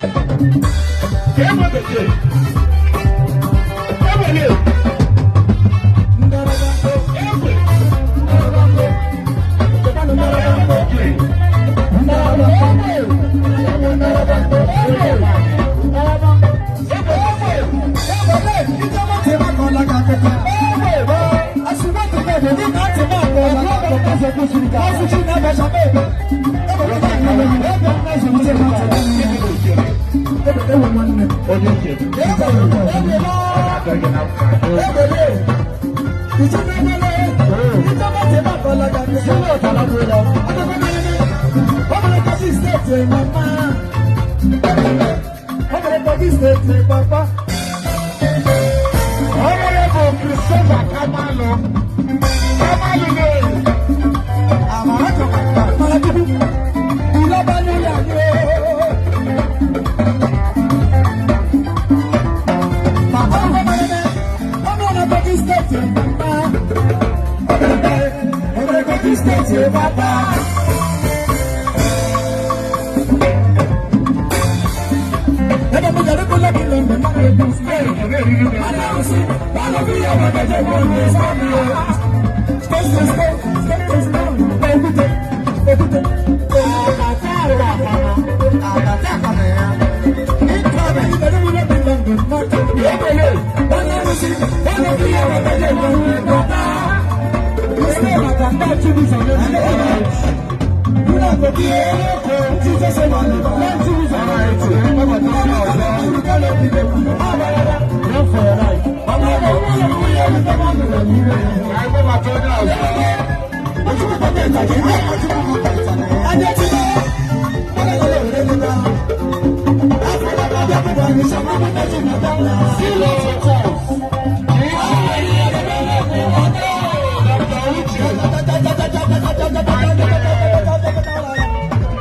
Egbe bekee. Egbe. Egbe. Onye nke agaghị na mma. Honorable Christopher Kamalu. Kamalu ne.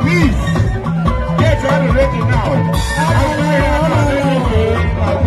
Please, get ready now. Don't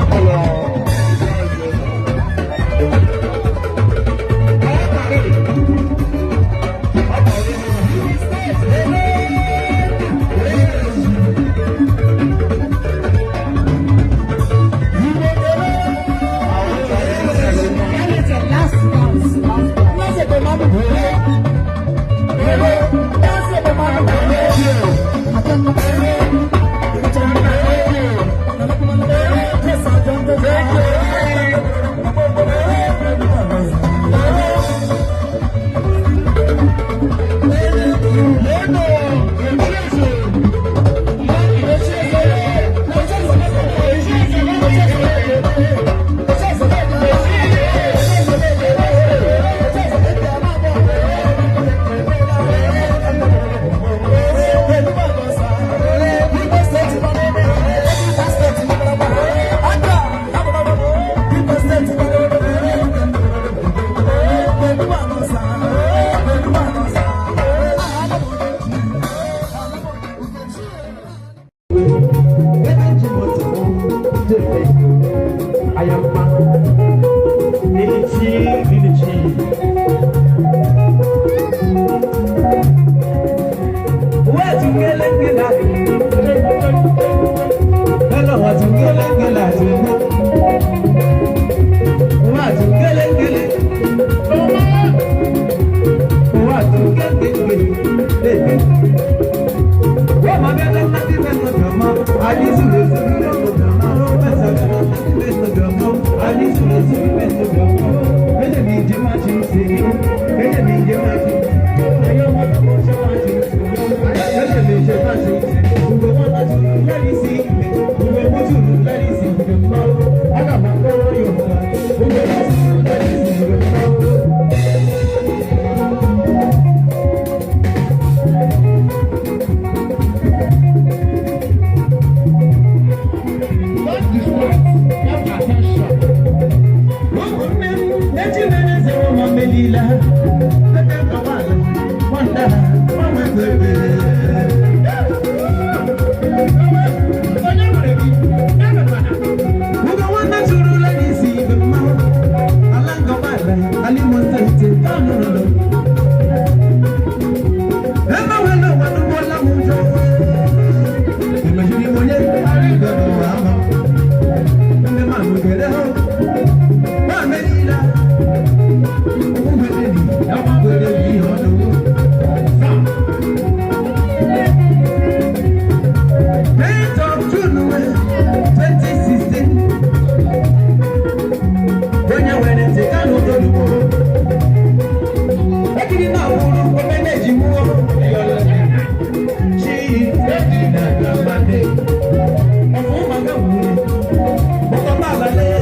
distract. Pay attention. 15th of June 2016. Onye nwere ntị ka n'ụtọ. Ekiri na ọhụrụ omeneji mụọ chi na gramade ọfụ maka nwunye mụtọmala lee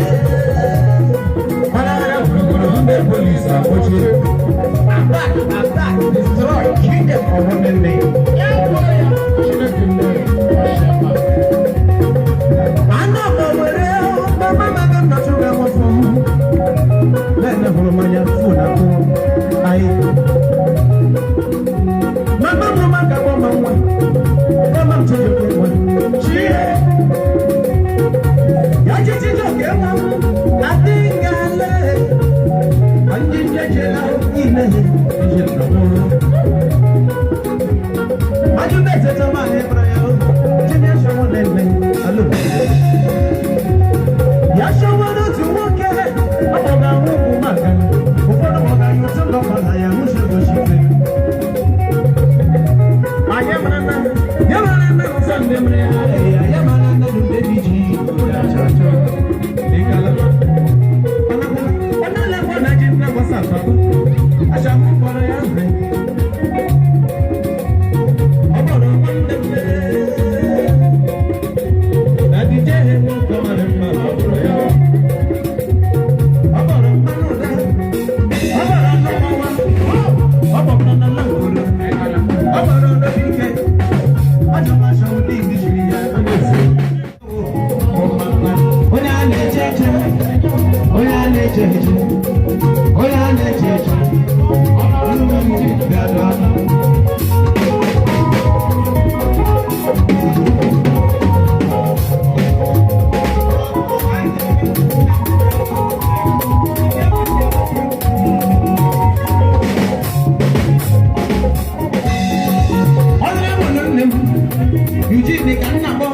mara gburugburu ndị polisi akpọchie. Attack, attack, destroy, kill them for one name. Chineke nne ọchịama. Anọ m were mama maga m nọtụrụ amụfụ m na hụrụ mmanya fon akụ anyị mama m maka gbọma nwa mama m chọrọ nwa chie ya chichi jọke nwa m adịghị ndị njejela ime ihe nọrọ. Ajúbẹ̀sẹ̀ tó máa ní ẹ̀rọ yẹn Jimmy aṣọwó lẹ́lẹ̀ alóògbé. Ya ṣọwọ́ n'otu nwoke ọ bụ na nwụkwụ maka ụfọdụ maka ya otu ndọkọ na ya nwụchi. Ma ya mara na ya mara na ụzọ ndị mere ya ya ya mara na ndị dị ji ya chọchọ dịkala. Ọ na-elekwa na ji nna gbasa akpakọ aṣọ kpọrọ ya mgbe ọ bụrụ nwanne m na dije nwoke mara mma ọ bụrụ ya ọ bụrụ mmanụ ụda ọ bụrụ nnọkọwa ọ bụrụ na laworo ọ bụrụ n'obi ike ajọmasọ ụdị igishiri ya onye onye a na-eche eche onye a na-eche eche onye a na-eche eche bịa dụọ. Honorable nne m Eugene ka nna kpọ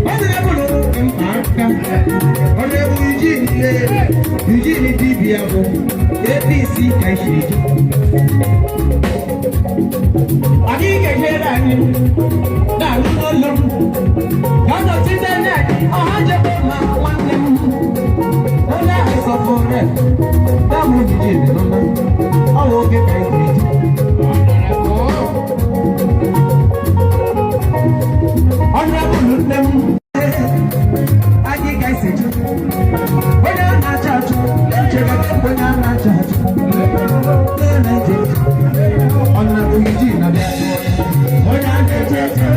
Honorable mkpa aka Honorable Eugene Eugene dibia bụ APC ka isi eji anyị ga-ejere anyị na-alụ n'ụlọ m ka nọchite anya ọha jebe ma nwanne m onye ahụ sọfụrụ damụ Eugene nọ na ọ bụ oge ka anyị ga-eji. Honorable nne m anyị ga-esi onye a na-achọ achọ chere onye a na-achọ achọ na-eje Honorable Eugene na-abịa onye a na-eche eche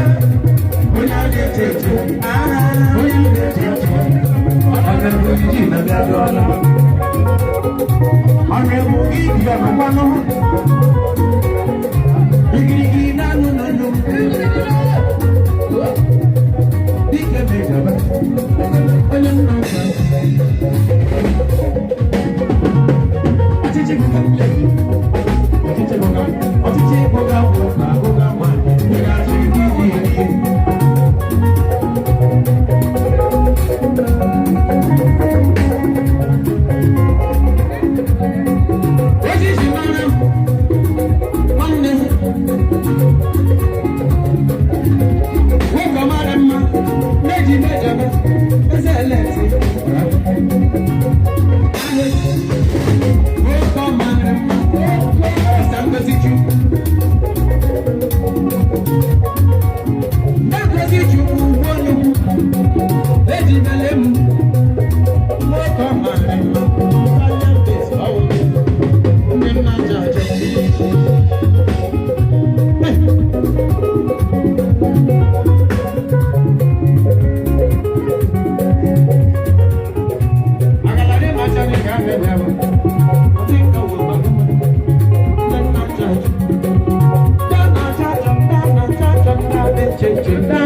onye a na-eche eche onye a na-eche eche Honorable Eugene na-abịa. Honorable Eugene bịa igirigi na-anụ n'ọnụ dike mejọba onye nna nna ọchịchị gụga ọchịchị gụga ọchịchị gụga bụ na gụga nwanyị ga-achị ndị ihe. Ejiji mara nwanne nwoke mara mma meji mejọba eze eleti nwoke mara mma Mr. Ngozi Chukwu Ngozi Chukwu onye ejidere m nwoke mara mma ndị nna ji achọ. Agalade machani ka abịa bụ ọtị nke wụ mmadụ ndị nna ji achọ. Ndị na-achọ achọ, ndị na-achọ achọ, ndị na-eche eche, ndị